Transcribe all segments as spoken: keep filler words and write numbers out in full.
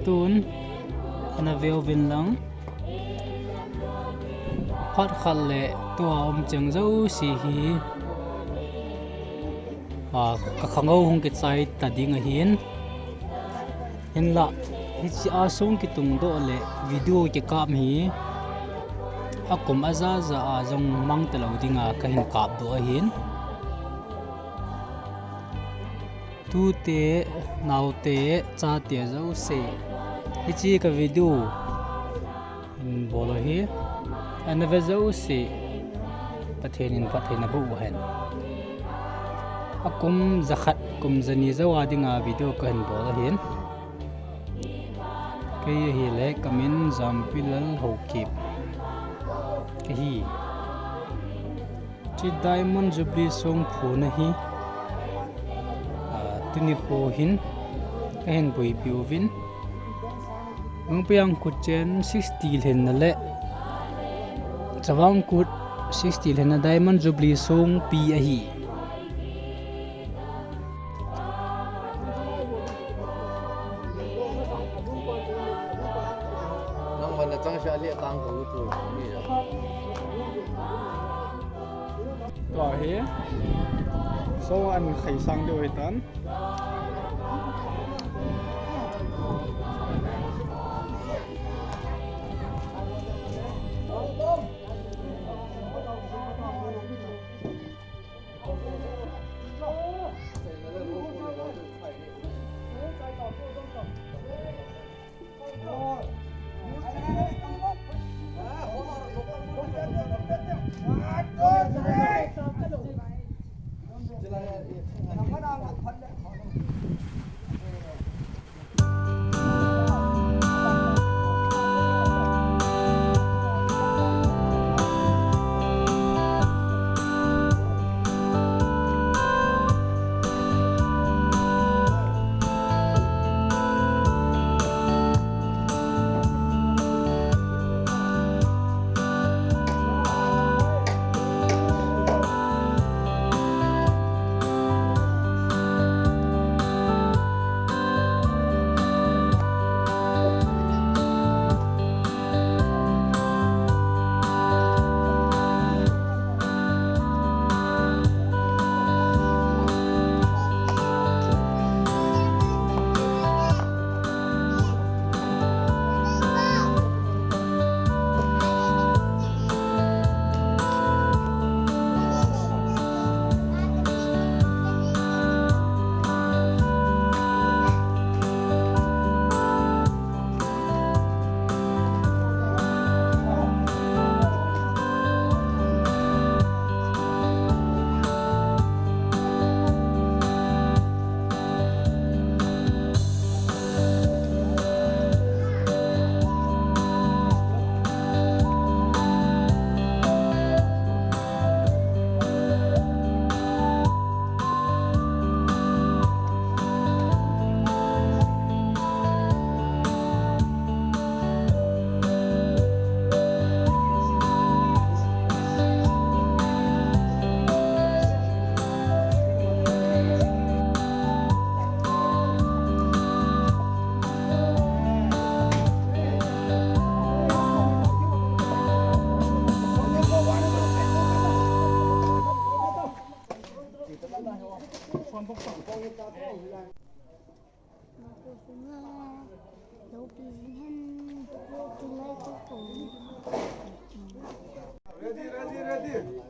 Tun, ana veu vin lang. Phat khat le tua um cheng jouse hi, a, ka khangou hung kichai ta ding ahin. Hinlah, hiche a sung kitung doh le video kikap hi, a kum aja ja a jong mang talou dinga kahin kap doh ahin. Tute, naote, chate jouse, hiche ka video hin bol u hi, ana ve jouse, Pathen in phatthei naboh uhen. A kum jakhat, kum jani jou a dinga video kahin bol ahin. Kei ahile, kamin Jampilal Haokip kahi. Hiche Diamond Jubilee song phuna hi, a, tuni kho hin kahin boipi uvin. Mangpaiang khutchen sixty lhenna le Chavang Kut sixty lhenna Diamond Jubilee song pi ahi. Nangman nachang sha le tang ko tu ni ja. Tua hi, so an khai sang deu hitan. Ready, ready, ready.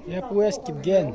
Ye pu es Kipgen.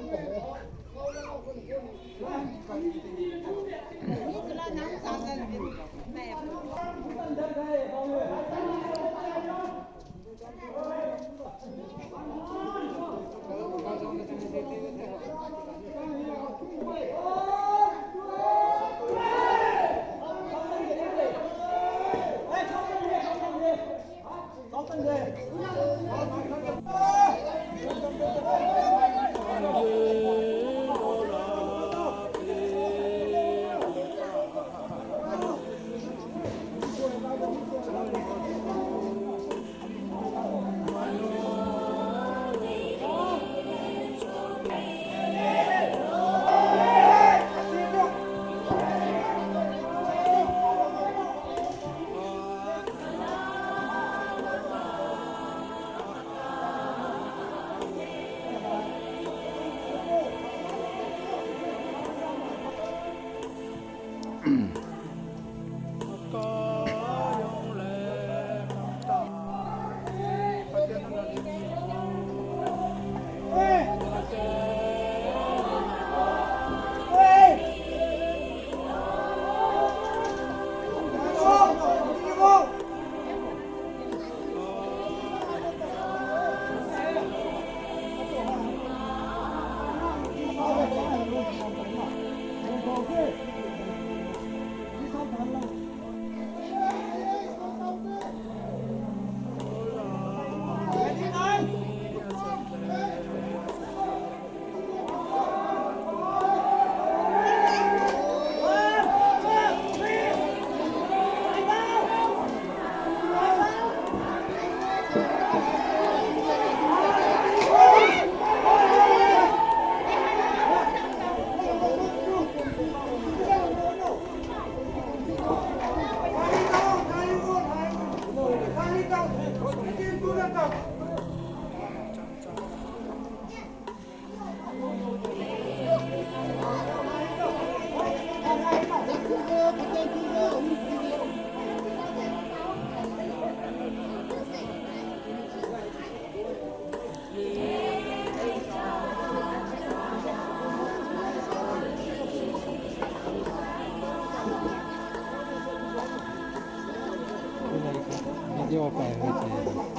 Video pa hai.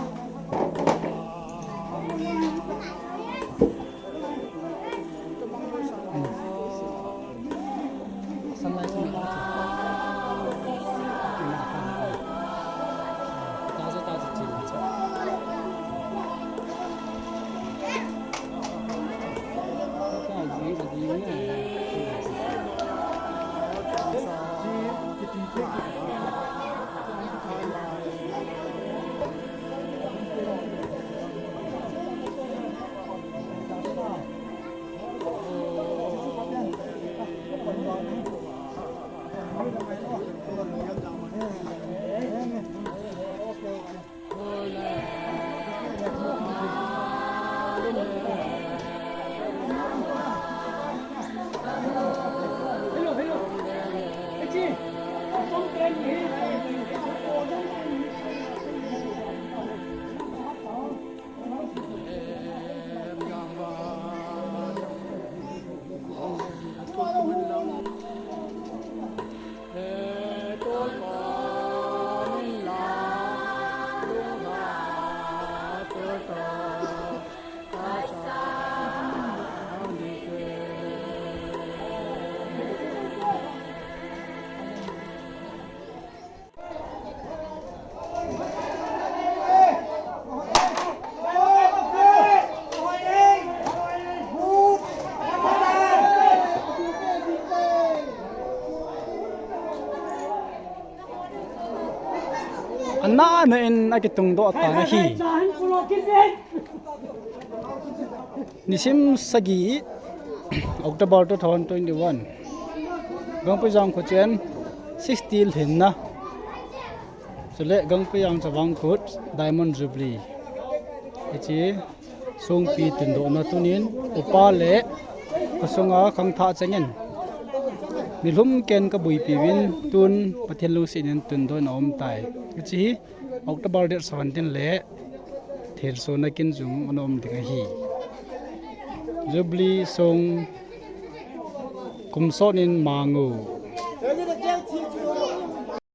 Na in a kitung doh ta na hi. Nisim sagi October two thousand twenty-one. Gangpijang khuchen sixty lhinna. Chule Gangpijang Chavang Khut Diamond Jubilee. Hiche songpi tundohna tunin upa le kasunga khangthah chengin nilhum ken kabuipi uvin tun Pathen lungsetnin tundohna aum tai. Hiche hi October date seventeen le thilsohna kin jong ana um ding ahi. Jubilee song kum sotnin mang u.